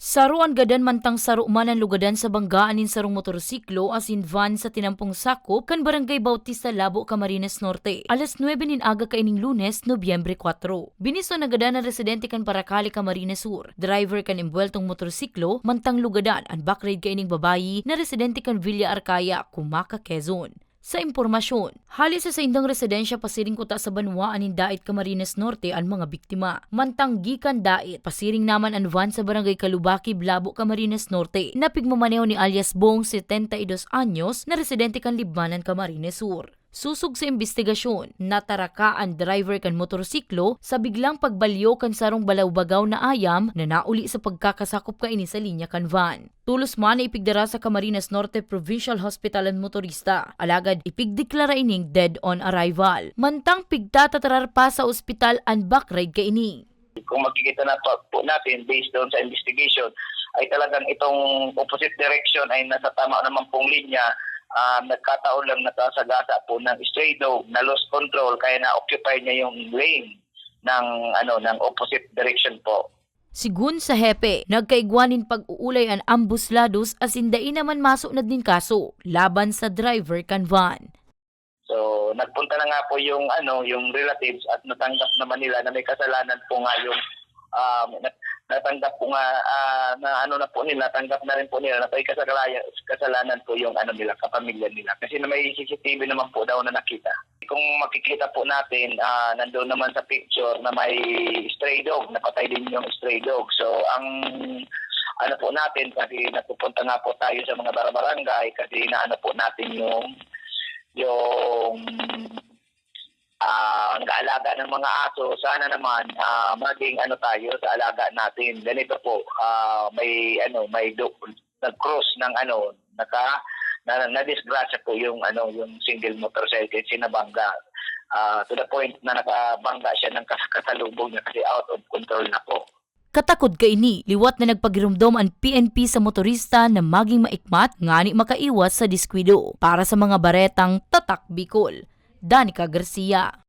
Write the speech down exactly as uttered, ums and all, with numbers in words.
Saro an gadan mantang saro man an lugadan sa banggaan nin sarong motorsiklo asin van sa tinampong sakop kan Barangay Bautista, Labo, Camarines Norte, alas nuebe nin aga kaining Lunes, Nobyembre kwatro. Binisyon na gadan an residente kan Paracale, Camarines Sur, driver kan embuweltong motorsiklo, mantang lugadan an backride kaining babayi na residente kan Villa Arcaya, Cumaca, Quezon. Sa impormasyon, hali sa saindang residensya pasiring kuta sa banwaan nin Dait, Camarines Norte an mga biktima. Mantang gikan Dait, pasiring naman an van sa Barangay Calubakib, Labo, Camarines Norte, na pigmamaneho ni alias Bong, setenta y dos anyos, na residente kan Libmanan, Camarines Sur. Sosog sa imbestigasyon, nataraka an driver kan motorsiklo sa biglang pagbalyo kan sarong balaw-bagaw na ayam na nauli sa pagkakasakop kaini sa linya kan van. Tolos man na ipigdara sa Camarines Norte Provincial Hospital an motorista, alagad ipigdeklara ining dead on arrival. Mantang pigtatatarar pa sa ospital an backride kaini. Kung makikita na pa po natin, based doon sa investigation, ay talagang itong opposite direction ay nasa tama naman pong linya. Ah, nagkataon lang, nakasagasa po ng stray dog na lost control, kaya na-occupy niya yung lane ng, ano, ng opposite direction po. Sigun sa hepe, nagkaigwa nin pag-uulay an ambos lados asin dai naman masunod nin kaso laban sa driver kan van. So, nagpunta na nga po yung, ano, yung relatives at natanggap naman nila na may kasalanan po nga yung, um, nat-, natanggap po nga, ah, na ano na po nila, natanggap na rin po nila na may kasakalaya-, kasalanan po yung, ano, nila, kapamilya nila. Kasi na may C C T V naman po daw na nakita. Kung makikita po natin, ah, nandun naman sa picture na may stray dog, napatay din yung stray dog. So, ang ano po natin, kasi nagpupunta nga po tayo sa mga bar-, barangay, kasi inaano po natin yung, yung, ah, nag-aalaga ng mga aso. Sana naman, ah, maging ano tayo sa alaga natin. Ganito po, ah, may ano, may do-, nag-cross ng ano, naka-, na, nadisgrasya po yung ano, yung single motorcycle, sinabangga. Ah, to the point na nakabangga siya ng kas-, kasalubong niya kasi out of control na po. Katakod kaini, liwat na nagpagiromdom an P N P sa motorista na maging maikmat ngani makaiwas sa diskwido. Para sa mga baretang Tatak Bicol, Danica Garcia.